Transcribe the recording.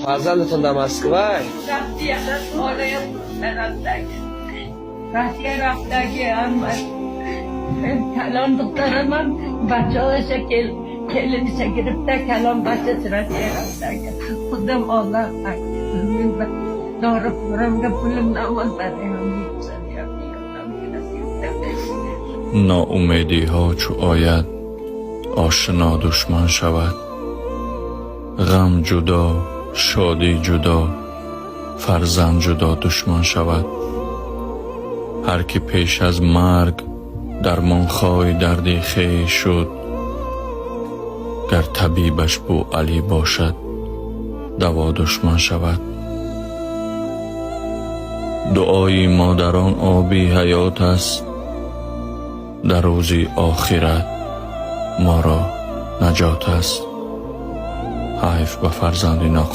Фарзандатон дар Москва? Россия рафтаги, Россия рафтаги. Ҳама калон духтарам бачаҳояша, келиниша гирифта, калон бачаси Россия рафтаги. Худам Оллоҳ дору хӯрамга пулим намонд, барои ҳамин. Ноумедиҳо чу ояд, ошно душман шавад. Ғам ҷудо, шодӣ ҷудо, фарзанд ҷудо душман шавад. Ҳар ки пеш аз марг дармонхоҳи дарди хеш шуд, гар табибаш Бӯалӣ бошад, даво душман шавад. Дуои модарон оби ҳаёт аст, дар рӯзи охират моро наҷот аст. Ҳайф ба фарзанди ноқ.